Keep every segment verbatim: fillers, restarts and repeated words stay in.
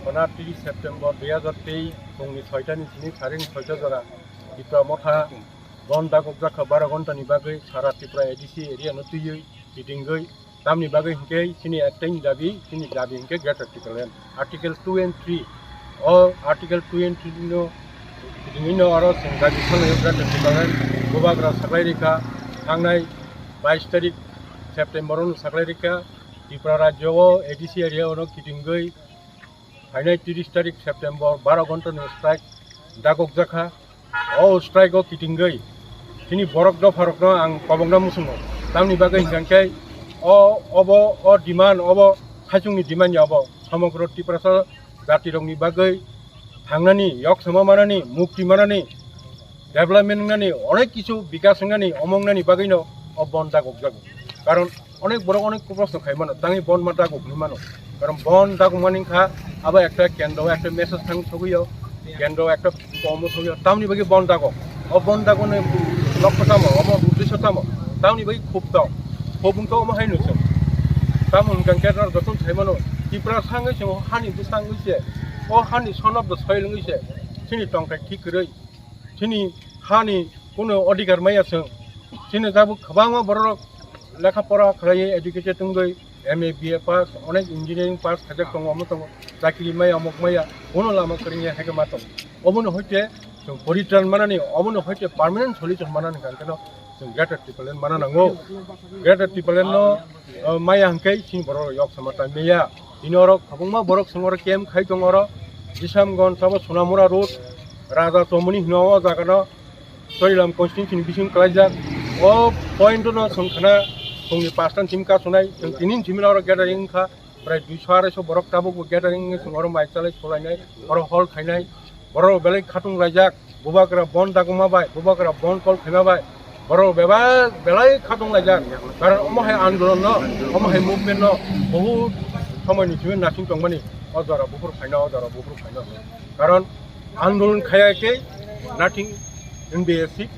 Gana tris September dui hajar teis phungni soitani simi saring soita jora Tipra Motha bon dagok jakha baro ghontani bagwi sara Tripura A D C area no twiwi kitingwi tamni bagwi hinkhe chini ektaini dabi, chini dabi hinkhe Greater Tipraland Article two and three. O Article two and three no kitingwi no oro chwng dabi khwlaio Greater Tipraland bubagra saklai rikha thangnai bais tarik September o saklai rikha Tripura rajyo o A D C area o no kitingwi phainai tris tarik September baro ghontani strike dagok jakha. O strike o kitingwi chini borok dopharokno ang kobokna muchungo. Tamni bagwi hinkhe o obo o demand obo khaichungni demand ya obo somogro Tiprasa jatirokni bagwi thangnani, yok sama manani, mukti manani, development wngnani, onek kichu bikas wngnani, omo wngnani bagwino o bon dagok jago. Karon onek borok onek proshno khai mano, tangwi bon ma dagok hinwi mano. Karon bon dagok mani wngkha abo ekta kendro, ekta message thang sogwi o, kendro ekta komo sogwi o, tamni bagwi bon dagok. O bon dagokni lokho tamo, omo uddesho tamo, tamni bagwi khub tong. Khub wngkha omo hai nukjak. Tamo hwnkha khe norok jotono sai mano, Tiprasa wngwi se, o hani bwsa wngwi se, o hani son of the soil wngwi se, chini tongthai thik kwrwi. Chini hani kunu odhikar maya chwng. Chini tabuk kwbangma borok lekha pora khlaiwi educated wngwi M A, B A pass, onek engineering pass khaijak tongo, omo tongo, chakri maya, omok maya, bono lama kwrwngya hai khe ma tongo. Obono hoite chwng poritran manani, obono hoite permanent solution manani hwnkhe no chwng Greater Tipraland mana nango. Greater Tipraland no, uh, maya hwnkhe chini borok rok yok sama tai maya. Tini oro kwbangma borok chwng oro camp khai tongo oro. Bisamgon sabo Sonamura road, Raja Chomoni hino o jaga no. Chorilam constituency ni bising kwlaijak. O point no chwng khna phungni pasta ni simi kasonai. Chwng tini ni simi oro gathering wngkha. Prai duiso araiso borok tabuk bo gathering wngwi chwng oro mai chalai solainai, oro hol khainai, borok belai khatung laijak, bubagra bon daguma bai, bubagra bon kol khaima bai, borok beba-, belai khatung laijak. Karon omo hai andolon no, omo hai movement no, bohut somoi ni simi nasing tongmani, o jora buphuru phaino, o jora buphuru phaino. Karon andolon khaya khe nothing in B S C.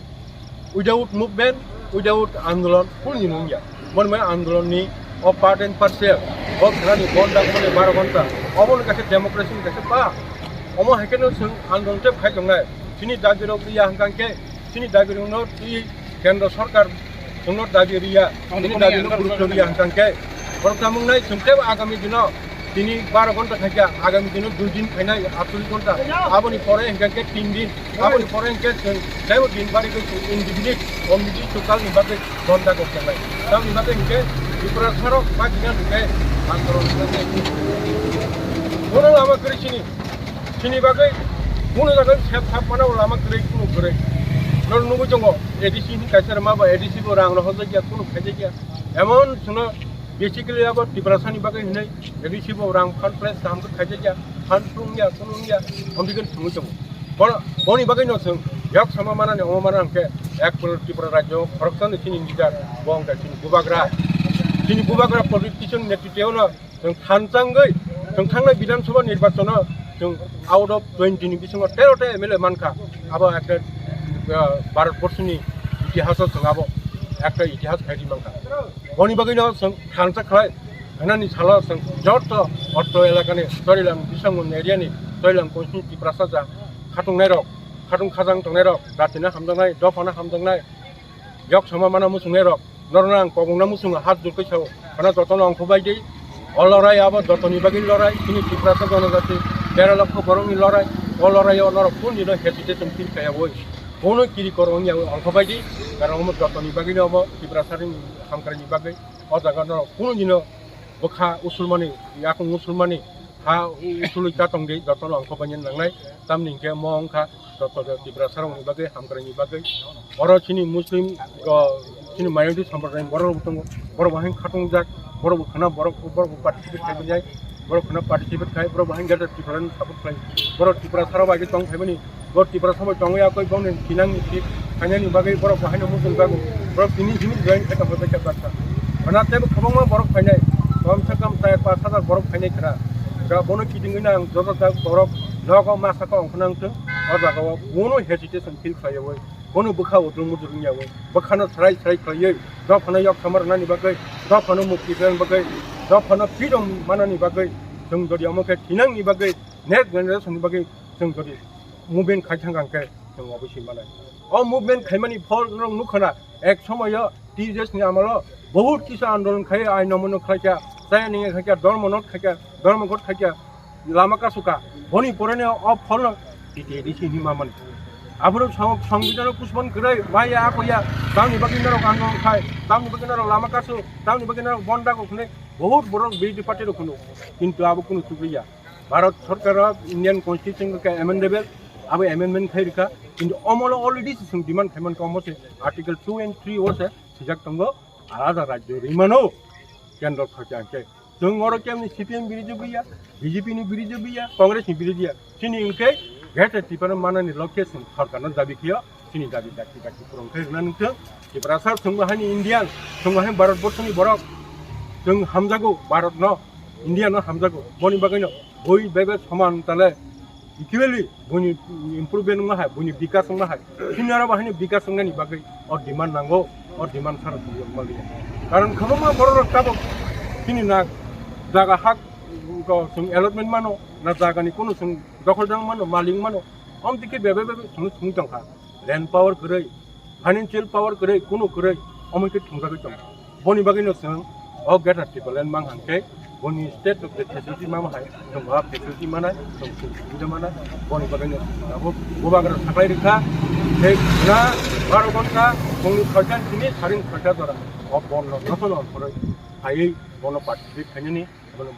Without movement, without andolon, kunu jino wngya. Mon mai andolon ni o part and parcel, o khlani bon dagmani baro ghonta, obo ni kaisa democracy ni kaisa pa. Omo hai khe no chwng andolon tep khai tongnai. Chini dabi rok ya hwnkha khe, chini dabi rok no twi kendro sarkar chwngno dabi riya, chini dabi no gurutto riya hwnkha khe, borok tamo wngnai chwng tebo agami dino tini baro ghonta khaikha, agami dino dui din khainai, atcholish ghonta, aboni pore hwnkha khe tin din, aboni pore hwnkhe chwng tebo din bari khe chwng indefinite, omnibus chukal ni bagwi ghonta kok khenai. Tamni bagwi hwnkhe Tripura sarok bagina hwnkhe andolon khlai. Bono lama kwrwi chini. Chini bagwi kunu jaga sep sap mana lama kwrwi kunu kwrwi. Nor nugwi tongo A D C ni kaisa rwma ba A D C bo rang rohorjakya kunu khaijakya. Emon chwngno basically abo Tiprasa ni bagwi hinwi A D C bo rang fund place kaham khe khaijakya, fund phung ya, kunu ya, omdikhe thwngwi tongo. Bono, boni bagwi no chwng yok sama manani omo mana hwnkhe ek Tripura rajyo khoroksa ni chini leader bo hwnkhe chini bubagra. Chini bubagra politician netritwno Chwng thanchangwi, chwng thangnai Bidhan Sabha nirbachano chwng out of twenty ni bisingo tero ta M L A mankha. Abo ekta, ah, Bharat borshoni itihaso chwng abo ekta itihas khaidi mankha. Boni bagwino chwng thansa khlai, hwnani salo chwng joto otro elakani Chorilam Biswangmon area ni Chorilam constituency Tiprasa ja khatungnai rok, khatung khajang tongnai rok, jatino hamjaknai, dophano hamjaknai, yok sama mana muchungnai rok, norokno ang kobongna muchungo hat jurkhe sao, khana jotono ongkhobai di. O lorai abo jotoni bagwi lorai, chini Tiprasa jonojati dera lokho borokni lorai, o lorai o norok kuni no hesitation feel khayawi, bono kiri koro wngya ongkhobai di, karon omo jotoni bagwi no obo Tiprasa ring hamkrai ni bagwi, o jaga norok kunu dino bwkha usulmani, yakung usulmani, ha u-, usulwi chatong di, jotono ongkhobai nangnai, tamni hinkhe mo wngkha, joto Tiprasa rokni bagwi, hamkraini bagwi. Oro chini Muslim, o, chini minority sampradayni borok rok tongo, borok bo haino khatungjak, borok bo khwna borok, borok bo participate khai tongjak, borok khwna participate khai, borok bo haino Greater Tipraland support khlai, borok Tiprasa rok bai khe tong phaimani, borok Tiprasa bai tongwi yakwi bongni thinangni thik khainani bagwi borok bo haino muchung jago, borok tini jimit join khai tongkha bai khe baksa. Khwna teibo kwbangma borok phainai, kom se kom char panch hajar borok phainai khwna. Da bono kitingwi nang joto jak borok nogo masa khe ongkhornang thung, o jaga o bono hesitation feel khlaiwi, bono bwkha udrung mudrung yawi, bwkhano srai srai khlaiwi, dophano yok sama rwnani bagwi, dophano mukti rwnani bagwi, dophano freedom manani bagwi, Chwng jodi omo khe thinangni bagwi, next generation ni bagwi chwng jodi movement khai thang khe chwng obo swi manai. O movement khaimani phol norok nukha na, ek somoyo T J S ni amalo bahut kisa andolon khai, aino mono khlaikha, chaya ninge khaikha, dormo not khaikha, dormo got khaikha, lama kasuka, boni porene o pholno T T A D C hinwi mamani. Aphuru song-, songbidhano puspon kwrwi, maya akoya, tamni bagwi norok andolon khai, tamni bagwi norok lama kasu, tamni bagwi norok bonda kok hwnwi bahut borok B J P party rok hwnwi. Kintu abo kunu chukliya. Bharat Sarkar o Indian Constitution khe amendable, abo amendment khai rikha. Kintu omolo already se chwng demand khai mankha, omo se Article two and three o se swijak tongo, alada rajyo rimano kendro sarkar khe. Chwng oro kemni C P M biridhi buya, B J P ni biridhi buya, Congress ni biridhi ya. Chini hwnkhe Greater Tripura manani lokhe chwng sarkarno dabi khiyo, chini dabi dakti dakti purung khe rwna nungthwng. Tiprasa chwngbo haini Indian, chwngbo haini Bharat borso ni borok, chwng hamjago Bharat no, India no hamjago. Boni bagwino bui bebe soman tale equally buini improvement wngma hai, buini bikas wngma hai. Chini aro bahai ni bikas wngnani bagwi o demand nango, o demand sara tongwi wngma liya. Karon kwbangma borok rok tabuk chini na jaga hak ko chwng allotment mano, na jaga ni kunu chwng dokhol jang mano, malik mano. Om tike bebe bebe chwng chwng tongkha. Land power kwrwi, financial power kwrwi, kunu kwrwi, omo khe thwngjagwi tongo. Boni bagwino chwng o Greater Tipraland mang hwnkhe, boni state rok je facility ma hai, chwng o facility manai, chwng chwng subida manai, boni bagwino chwng abo bubagra saklai rwkha, tei khwna baro ghonta, phungni soita simi saring soita jora, o bon no jotono phwrwi phaiwi bono participate khainani, bono